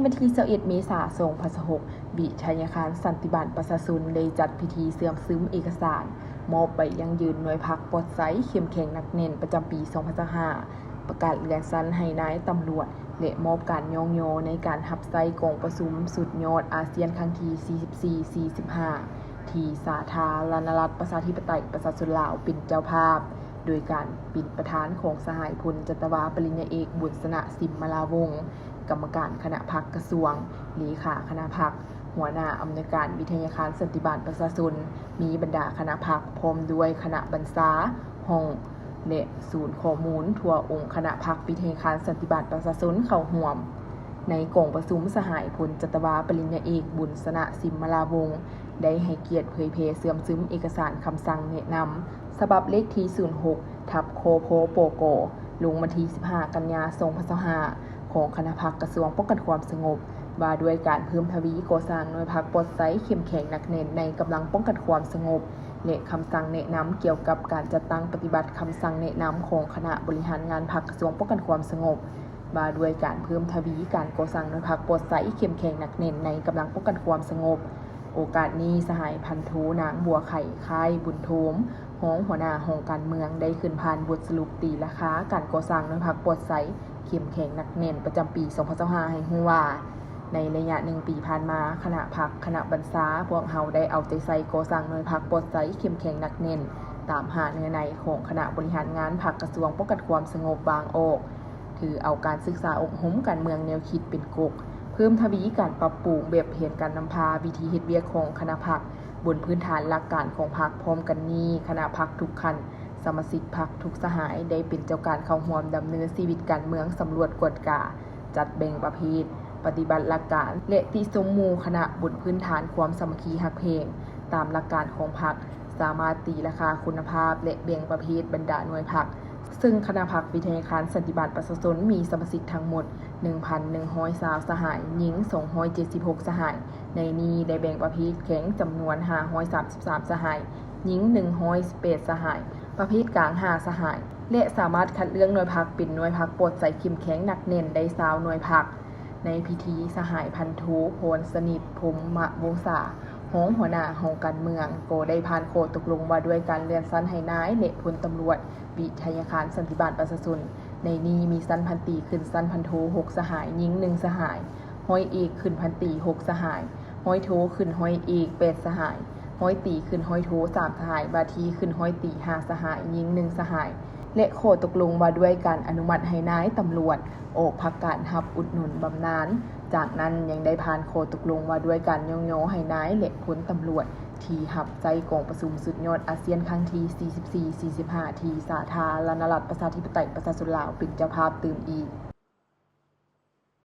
ວັນທີຊາວເອັດ ເມສາ ສອງພັນຊາວຫົກ, ວິທະຍາຄານສັນຕິບານປະຊາຊົນໄດ້ຈັດພິທີເຊື່ອມຊຶມເອກະສານ ມອບໃບຢັ້ງຢືນໜ່ວຍພັກປອດໃສ ເຂັ້ມແຂງໜັກແໜ້ນ ປະຈຳປີສອງພັນຊາວຫ້າ, ປະກາດເລື່ອນຊັ້ນໃຫ້ນາຍຕຳຫຼວດ ແລະ ມອບການຍ້ອງຍໍໃນການຮັບໃຊ້ກອງປະຊຸມສຸດຍອດອາຊຽນຄັ້ງທີສີ່ສິບສີ່ ສີ່ສິບຫ້າ ທີ່ສາທາລະນະລັດ ປະຊາທິປະໄຕ ປະຊາຊົນລາວ ເປັນເຈົ້າພາບ, ໂດຍການເປັນປະທານຂອງສະຫາຍພົນຈັດຕະວາ ປະລິນຍາເອກ ບຸນຊະນະ ສິມມະລາວົງ ກຳມະການຄະນະພັກກະຊວງ, ເລຂາຄະນະພັກ, ຫົວໜ້າອຳນວຍການວິທະຍາຄານສັນຕິບານປະຊາຊົນ, ມີບັນດາຄະນະພັກ ພ້ອມດ້ວຍຄະນະບັນຊາ, ຫ້ອງ ແລະ ສູນຂໍ້ມູນທົ່ວອົງຄະນະພັກວິທະຍາຄານສັນຕິບານປະຊາຊົນເຂົ້າຮ່ວມ. ໃນກອງປະຊຸມ, ສະຫາຍພົນຈັດຕະວາ ປະລິນຍາເອກ ບຸນຊະນະ ສິມມະລາວົງ ໄດ້ໃຫ້ກຽດເຜີຍແຜ່ເຊື່ອມຊຶມເອກະສານຄຳສັ່ງແນະນຳ ສະບັບເລກທີສູນຫົກ ທັບ ຄພປກ ລົງວັນທີສິບຫ້າ ກັນຍາ ສອງພັນຊາວຫ້າ ຂອງຄະນະພັກກະຊວງປ້ອງກັນຄວາມສະຫງົບ ວ່າດ້ວຍການເພີ່ມທະວີກໍ່ສ້າງໜ່ວຍພັກປອດໃສ ເຂັ້ມແຂງໜັກແໜ້ນໃນກຳລັງປ້ອງກັນຄວາມສະຫງົບ ແລະ ຄຳສັ່ງແນະນຳກ່ຽວກັບການຈັດຕັ້ງປະຕິບັດຄຳສັ່ງແນະນຳຂອງຄະນະບໍລິຫານງານພັກກະຊວງປ້ອງກັນຄວາມສະຫງົບ ວ່າດ້ວຍການເພີ່ມທະວີການກໍ່ສ້າງໜ່ວຍພັກປອດໃສ ເຂັ້ມແຂງໜັກແໜ້ນໃນກຳລັງປ້ອງກັນຄວາມສະຫງົບ. ໂອກາດນີ້, ສະຫາຍພັນໂທ ນາງ ບົວໄຂ ຄ້າຍບຸນໂທມ ຮອງຫົວໜ້າຫ້ອງການເມືອງ ໄດ້ຂຶ້ນຜ່ານບົດສະຫຼຸບຕີລາຄາການກໍ່ສ້າງໜ່ວຍພັກປອດໃສ ເຂັ້ມແຂງໜັກແໜ້ນ ປະຈຳປີສອງພັນຊາວຫ້າ ໃຫ້ຮູ້ວ່າ, ໃນໄລຍະໜຶ່ງປີຜ່ານມາ, ຄະນະພັກ, ຄະນະບັນຊາ, ພວກເຮົາໄດ້ເອົາໃຈໃສ່ກໍ່ສ້າງໜ່ວຍພັກປອດໃສ ເຂັ້ມແຂງໜັກແໜ້ນ ຕາມຫ້າເນື້ອໃນຂອງຄະນະບໍລິຫານງານພັກກະຊວງປ້ອງກັນຄວາມສະຫງົບວາງອອກ, ຖືເອົາການສຶກສາອົບຮົມການເມືອງແນວຄິດເປັນກົກ, ເພີ່ມທະວີການປັບປຸງແບບແຜນການນຳພາ, ວິທີເຮັດວຽກຂອງຄະນະພັກ ບົນພື້ນຖານຫຼັກການຂອງພັກ. ພ້ອມກັນນີ້, ຄະນະພັກທຸກຂັ້ນ, ສະມາຊິກພັກທຸກສະຫາຍ ໄດ້ເປັນເຈົ້າການເຂົ້າຮ່ວມດຳເນີນຊີວິດການເມືອງ, ສຳຫຼວດກວດກາ, ຈັດແບ່ງປະເພດ, ປະຕິບັດຫຼັກການ ແລະ ຕິຊົມໝູ່ຄະນະບົນພື້ນຖານຄວາມສາມັກຄີຮັກແພງ ຕາມຫຼັກການຂອງພັກ, ສາມາດຕີລາຄາຄຸນນະພາບ ແລະ ແບ່ງປະເພດບັນດາໜ່ວຍພັກ, ເຊິ່ງຄະນະພັກວິທະຍາຄານສັນຕິບານປະຊາຊົນມີສະມາຊິກທັງໝົດໜຶ່ງພັນໜຶ່ງຮ້ອຍຊາວສະຫາຍ, ຍິງສອງຮ້ອຍເຈັດສິບຫົກສະຫາຍ, ໃນນີ້ໄດ້ແບ່ງປະເພດແຂວງຈຳນວນຫ້າຮ້ອຍສາມສິບສາມສະຫາຍ, ຍິງໜຶ່ງຮ້ອຍສິບແປດສະຫາຍ, ປະເພດກາງຫ້າສະຫາຍ ແລະ ສາມາດຄັດເລືອກໜ່ວຍພັກເປັນໜ່ວຍພັກປອດໃສເຂັ້ມແຂງໜັກແໜ້ນໄດ້ຊາວໜ່ວຍພັກ. ໃນພິທີ, ສະຫາຍພັນໂທ ພອນສະໜິດ ພົມມະວົງສາ ຮອງຫົວໜ້າຫ້ອງການເມືອງ ກໍໄດ້ຜ່ານຂໍ້ຕົກລົງວ່າດ້ວຍການເລື່ອນຊັ້ນໃຫ້ນາຍ ແລະ ພົນຕຳຫຼວດ ວິທະຍາຄານສັນຕິບານປະຊາຊົນ. ໃນນີ້ມີຊັ້ນພັນຕີຂຶ້ນຊັ້ນພັນໂທຫົກສະຫາຍ, ຍິງໜຶ່ງສະຫາຍ, ຮ້ອຍເອກຂຶ້ນພັນຕີຫົກສະຫາຍ, ຮ້ອຍໂທຂຶ້ນຮ້ອຍເອກແປດສະຫາຍ, ຮ້ອຍຕີຂຶ້ນຮ້ອຍໂທສາມສະຫາຍ, ວ່າທີ່ຂຶ້ນຮ້ອຍຕີຫ້າສະຫາຍ, ຍິງໜຶ່ງສະຫາຍ ແລະ ຂໍ້ຕົກລົງວ່າດ້ວຍການອະນຸມັດໃຫ້ນາຍຕຳຫຼວດອອກພັກການຮັບອຸດໜູນບຳນານ. ຈາກນັ້ນຍັງໄດ້ຜ່ານຂໍ້ຕົກລົງວ່າດ້ວຍການຍ້ອງຍໍໃຫ້ນາຍ ແລະ ພົນຕຳຫຼວດທີ່ຮັບໃຊ້ກອງປະຊຸມສຸດຍອດອາຊຽນຄັ້ງທີສີ່ສິບສີ່ ສີ່ສິບຫ້າ ທີ່ສາທາລະນະລັດປະຊາທິປະໄຕປະຊາຊົນລາວເປັນເຈົ້າພາບຕື່ມອີກ.